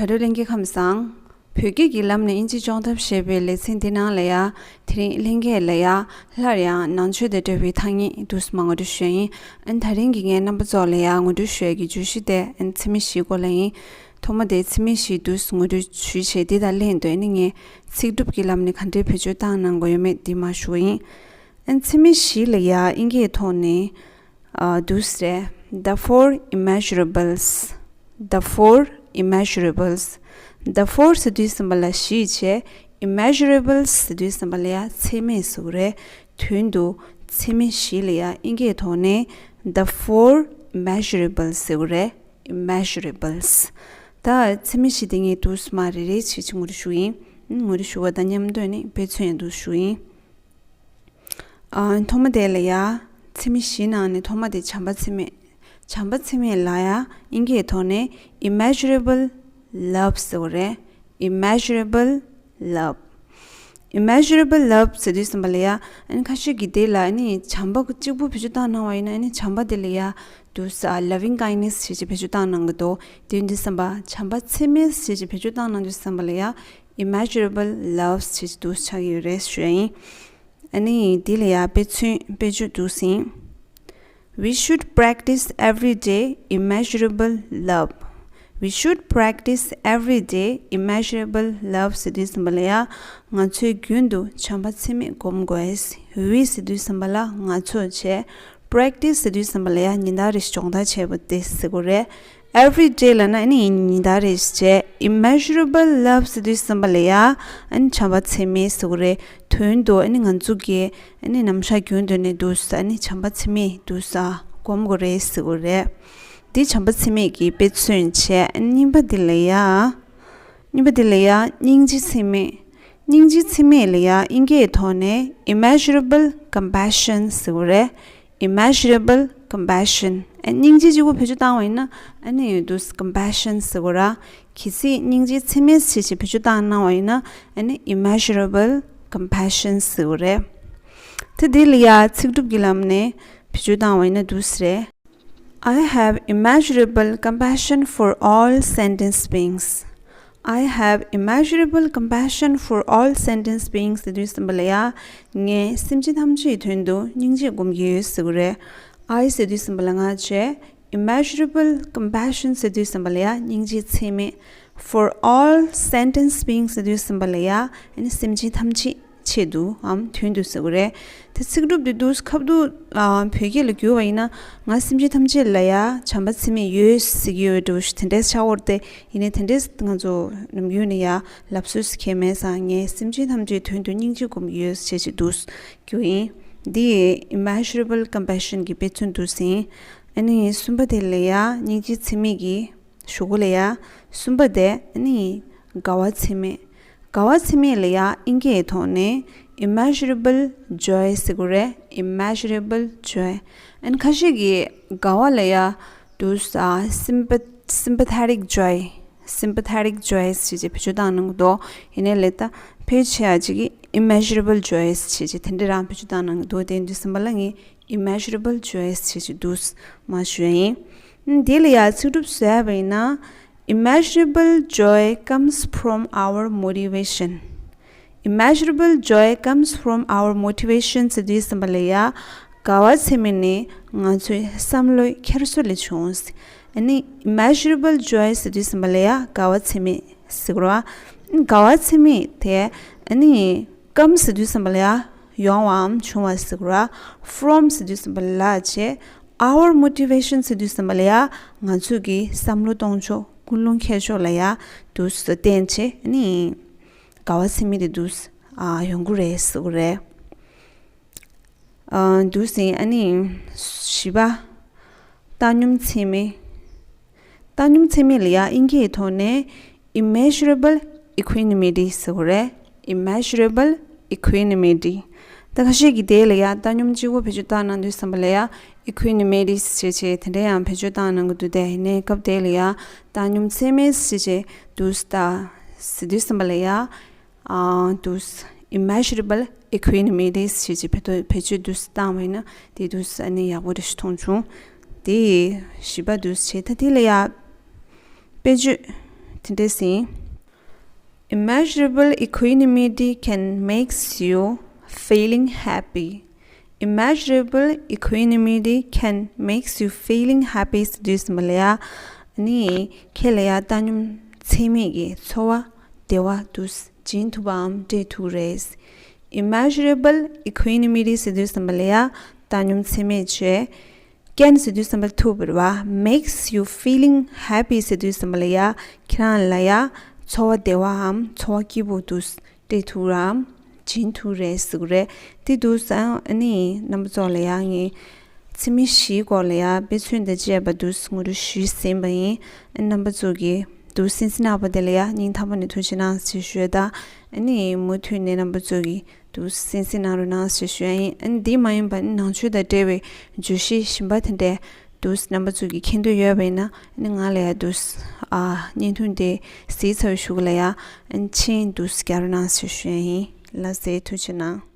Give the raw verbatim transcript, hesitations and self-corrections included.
ད་རེས་ལྷན་རྒྱས་ཁམས་བཟང་། བོད་སྐད་ཀྱི་ལམ་ནས་དབྱིན་ཇི་སྦྱོང་ཐབས་ཞེས་པའི་ལེ་ཚན་འདི་ནང་ལ་ཡ། དེ་རིང་ལྷན་རྒྱས་ལ་ཡ། སླར་ཡང་ནང་ཆོས་དང་འབྲེལ་བའི་ཐ་སྙད་འདུག་སེ་མར་ངོ་སྤྲོད་ཞུ་ཡ་ཡིན། ཨ་ནི་ད་རིང་གི་ངས་རྣམ་པ་ཚོ་ལ་ཡ་ངོ་སྤྲོད་ཞུ་ཡ་གི་བརྗོད་གཞི་དེ་ཨ་ནི་ཚད་མེད་བཞིའི་སྐོར་ལ་ཡིན། ཐོག་མ་དེ་ཚད་མེད་བཞི་འདུག་སེ་ངོ་སྤྲོད་ཞུས་བྱས། འདི་དང་ལྷན་དུ་ཨ་ནི་ངས་ཚིག་གྲུབ་ཀྱི་ལམ་ནས་ག་འདྲའི་བེད་སྤྱོད་བཏང་གནང་དགོས་ཡོད་མེད་འདི་མར་ཞུ་གི་ཡིན། ཨ་ནི་ཚད་མེད་བཞི་ལ་ཡ་དབྱིན་སྐད་ཐོག་ནས། ཨ། འདུག་སེ་རེད། The four immeasurables. The four immeasurables. The four ཟེར་དུས་ཙམ་པ་ལ་བཞི་བྱས། Immeasurables ཟེར་དུས་ཙམ་པ་ལ་ཡ་ཚད་མེད་ཟེར་གྱི་རེད། དོན་དུ་ཚད་མེད་བཞི་ལ་ཡ་དབྱིན་སྐད་ཐོག་ནས་The four immeasurables ཟེར་གྱི་རེད། Immeasurables. ད་ཚད་མེད་བཞི་དེ་ངས་འདུག་སེ་མར་རེ་རེ་བྱས་བྱས་ངོ་སྤྲོད་ཞུ་གི་ཡིན། ངོ་སྤྲོད་ཞུ་བ་དང་མཉམ་དུ་ནི་དཔེ་མཚོན་ཡང་འདུག་སེ་ཞུ་གི་ཡིན། ཨ། ཐོག་མ་དེ་ལ་ཡ། ཚད་མེད་བཞིའི་ནང་ནས་ཐོག་མ་དེ་བྱམས་པ་ཚད་མེད། བྱམས་པ་ཚད་མེད་ལ་ཡ་དབྱིན་སྐད་ཐོག་ནས་Immeasurable Love ཟེར་གྱི་རེད། Immeasurable Love. Immeasurable Love ཟེར་དུས་ཙམ་པ་ལ་ཡ། ཨ་ནི་ཁ་ཤས་ཀྱིས་དེ་ལ་ཨ་ནི་བྱམས་པ་གཅིག་པུ་བེད་སྤྱོད་བཏང་གནང་བ་ཡིན་ན། ཨ་ནི་བྱམས་པ་དེ་ལ་ཡ་འདུག་སེ། ཨ། Loving Kindness ཞེས་བྱས་བེད་སྤྱོད་བཏང་གནང་གི་འདུག་དེ་ཡིན་དུས་ཙམ་པ་བྱམས་པ་ཚད་མེད་ཞེས་བྱས་བེད་སྤྱོད་བཏང་གནང་དུས་ཙམ་པ་ལ་ཡ། Immeasurable Love ཞེས་བྱས་འདུག་སེ་ཆགས་ཀྱི་ཡོད་རེད་ཞུ་ཡ་ཡིན། ཨ་ནི་འདི་ལ་ཡ་དཔེ་མཚོན་དཔེ་བརྗོད་འདུག་སེ་ཡིན། We should practice every day immeasurable love. We should practice every day immeasurable love ཟེར་དུས་ཙམ་པ་ལ་ཡ། ང་ཚོས་རྒྱུན་དུ་བྱམས་པ་ཚད་མེད་སྒོམ་དགོས། We ཟེར་དུས་ཙམ་པ་ལ་ང་ཚོ་བྱས། Practice ཟེར་དུས་ཙམ་པ་ལ་ཡ་ཉིན་ལྟར་རེ་བཞིན་སྦྱོང་བརྡར་བྱས་པ་དེ་ཟེར་གྱི་རེད། Every day ལབ་ན་ཨ་ནི་ཉིན་ལྟར་རེ་བཞིན་བྱས། Immeasurable Love ཟེར་དུས་ཙམ་པ་ལ་ཡ་ཨ་ནི་བྱམས་པ་ཚད་མེད་ཟེར་གྱི་རེད། དོན་དུ་ཨ་ནི་ང་ཚོ་གིས་ཨ་ནི་ནམ་ཞག་རྒྱུན་དུ་ནས་འདུག་སེ་ཨ་ནི་བྱམས་པ་ཚད་མེད་འདུག་སེ་སྒོམ་དགོས་རེད་ཟེར་གྱི་རེད། འདི་བྱམས་པ་ཚད་མེད་ཀྱི་དཔེ་མཚོན་བྱས། ཨ་ནི་གཉིས་པ་འདི་ལ་ཡ། གཉིས་པ་འདི་ལ་ཡ་སྙིང་རྗེ་ཚད་མེད། སྙིང་རྗེ་ཚད་མེད་ལ་ཡ་དབྱིན་སྐད་ཐོག་ནས་Immeasurable Compassion ཟེར་གྱི་རེད། Immeasurable Compassion. ཨ། སྙིང་རྗེ་གཅིག་པུ་བེད་སྤྱོད་བཏང་བ་ཡིན་ན་ཨ་ནི་འདུག་སེ་Compassion ཟེར་གྱི་རེད། གལ་སྲིད་སྙིང་རྗེ་ཚད་མེད་ཞེས་བྱས་བེད་སྤྱོད་བཏང་གནང་བ་ཡིན་ན་ཨ་ནི་Immeasurable Compassion ཟེར་གྱི་རེད། དེ་འདི་ལ་ཡ་ཚིག་གྲུབ་ཀྱི་ལམ་ནས་བེད་སྤྱོད་བཏང་བ་ཡིན་ན་འདུག་སེ་རེད། I have immeasurable compassion for all sentient beings. I have immeasurable compassion for all sentient beings ཟེར་དུས་ཙམ་པ་ལ་ཡ། ངས་སེམས་ཅན་ཐམས་ཅད་དོན་དུ་སྙིང་རྗེ་སྒོམ་གྱི་ཡོད་ཟེར་གྱི་རེད། I ཟེར་དུས་ཙམ་པ་ལ་ང་བྱས། Immeasurable compassion ཟེར་དུས་ཙམ་པ་ལ་ཡ་སྙིང་རྗེ་ཚད་མེད། For all sentient beings ཟེར་དུས་ཙམ་པ་ལ་ཡ་ཨ་ནི་སེམས་ཅན་ཐམས་ཅད་ཆེད་དུའམ་དོན་དུ་ཟེར་གྱི་རེད། དེ་ཚིག་གྲུབ་དེ་འདུག་སེ་ཁ་བསྡུ། ཨ། བོད་སྐད་ལ་བསྒྱུར་བ་ཡིན་ན། ང་སེམས་ཅན་ཐམས་ཅད་ལ་ཡ་བྱམས་པ་ཚད་མེད་ཡོད་ཟེར་གྱི་ཡོད་འགྲོ་ཞུ་དེ་འདྲས་ཆགས་ཡོད་རེད་དེ། ཡིན་ནའི་དེ་འདྲས་ང་ཚོ་ནམ་རྒྱུན་ནས་ཡ་ལབ་སྲོལ་ཞིག་གང་ཡང་མེད་ཙང་། ངས་སེམས་ཅན་ཐམས་ཅད་དོན་དུ་སྙིང་རྗེ་སྒོམ་གྱི་ཡོད་ཟེར་བྱས་འདུག་སེ་བསྒྱུར་ཡིན། འདི་Immeasurable Compassion གྱི་དཔེ་མཚོན་འདུག་སེ་ཡིན། ཨ་ནི་གསུམ་པ་དེ་ལ་ཡ་སྙིང་རྗེ་ཚད་མེད་ཀྱི་གཞུག་གུ་ལ་ཡ། གསུམ་པ་དེ་ཨ་ནི་དགའ་བ་ཚད་མེད། དགའ་བ་ཚད་མེད་ལ་ཡ་དབྱིན་སྐད་ཐོག་ནས་Immeasurable Joy ཟེར་གྱི་རེད། Immeasurable Joy. ཨ་ནི་ཁ་ཤས་ཀྱིས་དགའ་བ་ལ་ཡ་འདུག་སེ། ཨ། Sympa- Sympathetic Joy. Sympathetic Joy ཞེས་བྱས་བེད་སྤྱོད་བཏང་གནང་གི་འདུག་ཡིན་ནའི་ལས་ད་ཕལ་ཆེ་བ་ཅིག་གིས་Immeasurable Joy ཞེས་བྱས་དེ་འདྲ་རང་བེད་སྤྱོད་བཏང་གནང་གི་འདུག་དེ་ཡིན་དུས་ཙམ་པ་ལ་ངས་Immeasurable Joy ཞེས་བྱས་འདུག་སེ་མར་ཞུ་ཡ་ཡིན། ཨ། དེ་ལ་ཡ་ཚིག་གྲུབ་བཟོ་ཡ་ཡིན་ན། Immeasurable joy comes from our motivation. Immeasurable joy comes from our motivation ཟེར་དུས་ཙམ་པ་ལ་ཡ། དགའ་བ་ཚད་མེད་ནི་ང་ཚོའི་བསམ་བློའི་འཁྱེར་སོ་ལས་བྱུང་། ཨ་ནི་Immeasurable Joy ཟེར་དུས་ཙམ་པ་ལ་ཡ་དགའ་བ་ཚད་མེད་ཟེར་གྱི་རེད། དགའ་བ་ཚད་མེད་དེ་ཨ་ནི་Come ཟེར་དུས་ཙམ་པ་ལ་ཡ་ཡོང་བའམ་བྱུང་བ་ཟེར་གྱི་རེད། From ཟེར་དུས་ཙམ་པ་ལ་བྱས། Our motivation ཟེར་དུས་ཙམ་པ་ལ་ཡ་ང་ཚོ་གི་བསམ་བློ་གཏོང་ཕྱོགས། ཀུན་སློང་འཁྱེར་ཕྱོགས་ལ་ཡ་འདུག་སེ་བརྟེན་བྱས་ཨ་ནི་དགའ་བ་ཚད་མེད་དེ་འདུག་སེ། ཨ། ཡོང་གི་རེད་ཟེར་གྱི་རེད། ཨ། འདུག་སེ། ཨ་ནི་བཞི་པ། བཏང་སྙོམས་ཚད་མེད། བཏང་སྙོམས་ཚད་མེད་ལ་ཡ་དབྱིན་སྐད་ཐོག་ནས་Immeasurable Equanimity ཟེར་གྱི་རེད། Immeasurable Equanimity. ད་ཁ་ཤས་ཀྱིས་དེ་ལ་ཡ་བཏང་སྙོམས་གཅིག་པོ་བེད་སྤྱོད་བཏང་གནང་དུས་ཙམ་པ་ལ་ཡ་Equanimity ཞེས་བྱས་དེ་འདྲ་ཡང་བེད་སྤྱོད་བཏང་གནང་གི་འདུག་དེ་ཡིན་ནའི་སྐབས་དེ་ལ་ཡ་བཏང་སྙོམས་ཚད་མེད་ཞེས་བྱས་འདུག་སེ། ད་ཟེར་དུས་ཙམ་པ་ལ་ཡ། ཨ། འདུག་སེ། Immeasurable Equanimity ཞེས་བྱས་བེད་སྤྱོད་འདུག་སེ་བཏང་བ་ཡིན་ན་དེ་འདུག་སེ་ཨ་ནི་ཡག་པོ་རེ་ཞིག་མཐོང་བྱུང་། དེ་བཞི་པ་འདུག་སེ་བྱས། ད་དེ་ལ་ཡ་དཔེ་བརྗོད་ དེ་འདྲས་ཡིན། Immeasurable equanimity can makes you feeling happy. Immeasurable equanimity can makes you feeling happy ཟེར་དུས་ཙམ་པ་ལ་ཡ། ཨ་ནི་ཁྱེད་ལ་ཡ་བཏང་སྙོམས་ཚད་མེད་ཀྱི་ཚོར་བ་བདེ་བ་འདུག་སྦྱིན་ཐུབ་པའམ་སྤྲད་ཐུབ་རེད། Immeasurable equanimity ཟེར་དུས་ཙམ་པ་ལ་ཡ་བཏང་སྙོམས་ཚད་མེད་བྱས། Can ཟེར་དུས་ཙམ་པ་ཐུབ་པ་རེད་བ། Makes you feeling happy ཟེར་དུས་ཙམ་པ་ལ་ཡ། ཁྱེད་རང་ལ་ཡ་ཚོར་བ་བདེ་བའམ་ཚོར་བ་སྐྱིད་པོ་འདུག་སྤྲད་ཐུབ་རམ་སྦྱིན་ཐུབ་རེད་ཟེར་གི་རེད། དེ་འདུག་ཨ་ནི་རྣམ་པ་ཚོ་ལ་ཡ་ངས་ཚིག་མི་བཞིའི་སྐོར་ལ་ཡ་དཔེ་མཚོན་དང་བཅས་པ་འདུག་ངོ་སྤྲོད་ཞུས་ཟིན་པ་ཡིན། ཨ་ནི་རྣམ་པ་ཚོ་གིས་འདུག་གསན་གཟིགས་གནང་བ་དེ་ལ་ཡ་སྙིང་ཐག་པ་ནས་ཐུགས་རྗེ་གནང་ཞེས་ཞུ་ཡ་དང་། ཨ་ནི་མུ་མཐུད་ནས་རྣམ་པ་ཚོ་གིས་འདུག་གསན་གཟིགས་གནང་རོགས་གནང་ཞེས་ཞུ་ཡ་ཡིན། ཨ་ནི་འདི་མ་ཡིན་པ་ནང་ཆོས་དང་འབྲེལ་བའི་བརྗོད་གཞི་གཞན་པ་དེ་འདྲས་འདུག་རྣམ་པ་ཚོ་གིས་མཁྱེན་འདོད་ཡོད་པ་ཡིན་ན། ཨ་ནི་ང་ལ་ཡ་འདུག་ཨ་བརྙན་ཐུང་དེ་གཟིགས་ཚར་བའི་གཞུག་ལ་ཡ་ཨ་ནི་མཆན་འདུག་རྒྱག་རོགས་གནང་ཞེས་ཞུ་ཡ་ཡིན། ལགས་སེ། ཐུགས་རྗེ་གནང་།